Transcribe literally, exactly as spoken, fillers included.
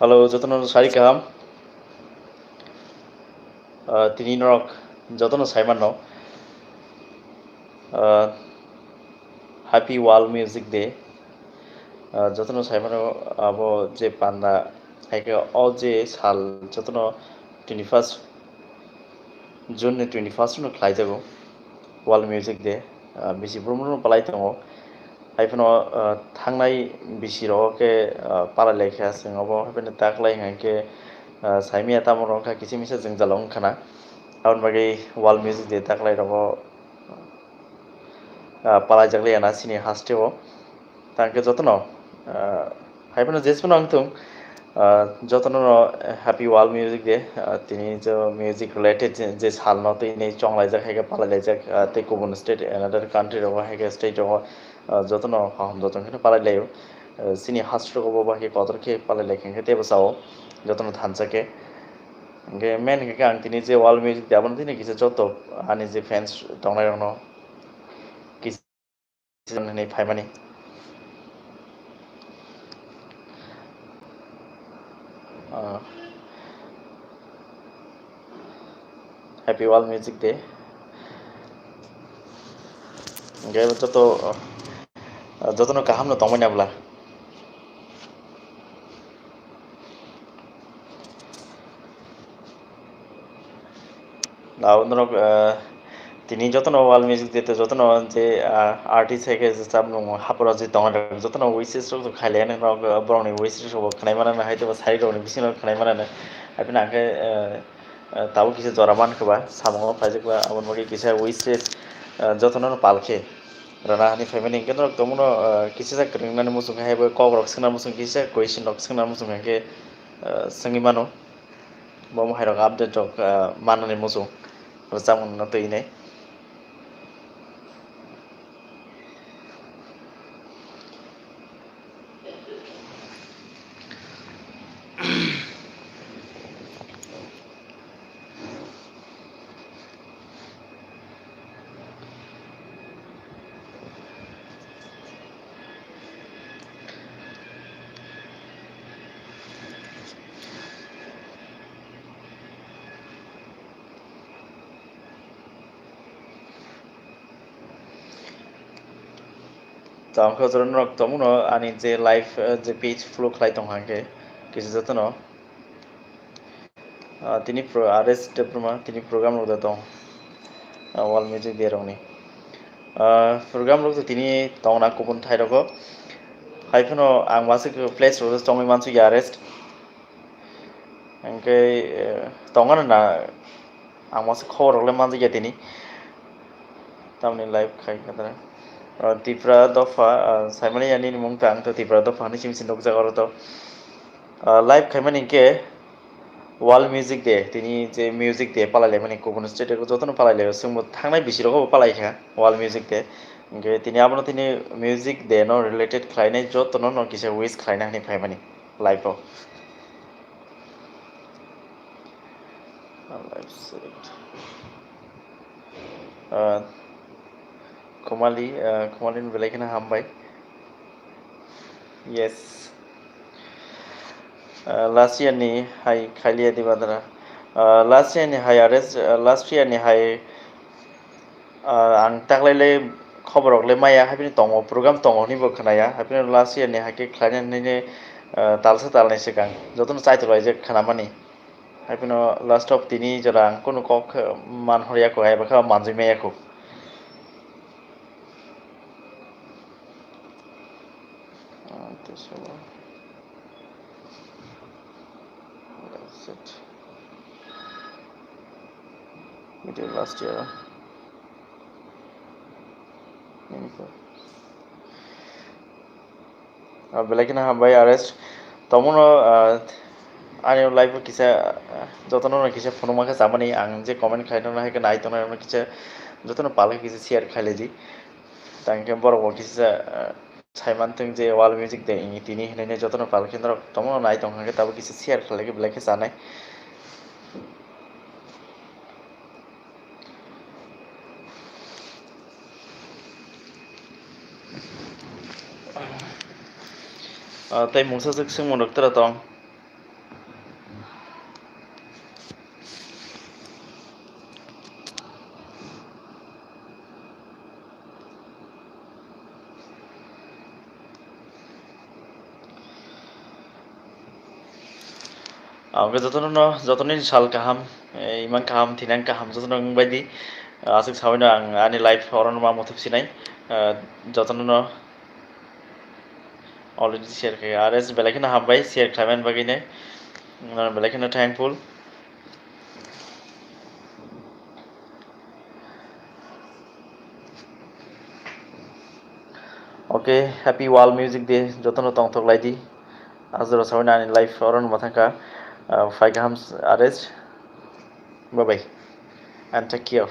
Hello, jotono sari kaham. Ah, tini norok jotono sai manno. Ah, Happy World Music Day. Ah, jotono sai manno abo je panda, hai khe o je sal jotono twenty first June ni twenty first no khlai jago World Music Day. Ah, bisi brum brum palai tongo. Hai phano, ah, thangnai bisi rok khe, ah, palai lai kha chwng obo. Hai phano taklai hwnkhe, ah, saimaya tamo rok wngkha kisa misa jwngjal wngkha na. Aboni bagwi World Music Day taklai rogo, ah, palai jak liya na chini haste o. Tangkhe jotono, ah, hai phano jesphano ang thung, ah, jotono no Happy World Music Day, ah, tini je music related je, je sal no tini chonglai jak, hai khe palai lai jak, ah, tei kubun state, another country rogo, hai khe state rogo, ah, jotono kaham joto khe palai laio. Ah, chini haste rogo bo bai khe kotor khe palai lai khe teibo sao, jotono thansa khe. Hwnkhe main hwnkhe ang tini je World Music Day abono tini kisa joto ani je fans tongnai rok no kisa hwnwi phaimani. Ah, Happy World Music Day. Hwnkhe joto, ah, jotono kaham no tongmani abla. Abo norok, ah, tini jotono World Music Day to jotono je, ah, artist hai khe je samung haporo je tongo jotono wishes rok khailai norok, ah, borokni wishes rok khnai mano hai to sari rokni bisingo khnai mano. Hai phano hwnkhe, ah, ah, tabuk kisa jora mankha ba samungo paijak ba aboni bagwi kisa wishes, ah, jotono pal khe rana hani family hwnkhe norok tongmano, ah, kisa kwrwng nani muchung hai bo kok rok swngna muchung kisa question rok swngna muchung hwnkhe, ah, swngwi mano. Bo hai rok update rok, ah, manani muchung rwchapmung no twi nai. Tamo khe jotono norok tongmano ani je live, eh, je page follow khlai tong hwnkhe kisa jotono. Ah, tini pro-, R S Debbarma tini program rok da tong, ah, World Music Day rokni. Ah, program rok tini tongna kubun thai rogo. Hai phano ang masuk place rok tongwi mansuk ya R S. Hwnkhe, eh, tongano na ang masuk khobor rok le manjak ya tini. Tamni live khai kha tara. Ah, Tipra dopha, ah, saimani ya nini mung ta ang to Tipra dopha hinwi simi simi nukjak oro to. Ah, live khaimani hwnkhe World Music Day, tini je Music Day palai laimani kubun state o jotono palai laio, chwngbo thangnai bisi rogo bo palai kha World Music Day. Hwnkhe tini abono tini Music Day no related khlainai jotono no kisa wish khlaina hinwi phaimani live o. Ah, live select. Ah, Khumali, ah, Khumali ni belai kheno hambai. Yes. Ah, last year ni hai khailiya di badra. Ah, last year ni hai arrest, ah, last year ni hai, ah, ang taklaile khobor rok le maya, haibini tongo, program tongo hinwi bo khnaya. Haibini last year ni hai khe khlaina hinwi, ah, talsa talnai swkang jotono chaithok laijak khnamani. Hai phano last of tini jora ang kunu kok, eh, man horya kho, hai bakha manjui maya kho. Ah, this one. That's it. Video last year. Info. Ah, belai kheno hambai arrest. Tomono, ah, ani live o kisa, ah, jotono no kisa phunukma khe chamani ang je comment khlainai no hai khe nai tongnai no kisa jotono palai kisa share khailai di. Tang khe borok bo kisa, ah, sai manthung je World Music Day wngwi tini hinwi jotono palai khe norok tomono nai tong kha khe tabuk kisa share khlai khe belai khe chanai. Ah, tei mungsa swk swngmung rok tera tong? Ang jotono no, jotono ni sal kaham, eh, imang kaham, thinang kaham, jotono wng bai di. Ah, aswk sawi no ang ani life oro no ma muthub sinai. Ah, jotono no already share khe, R S belai kheno hambai share khlaimani bagwi ne. Belai kheno thankful. Okay, happy World Music Day, jotono tongthok lai di. Ajora sawi nani life oro no ma thangkha. Ah, phai kaham, R S. Bye bye and take care.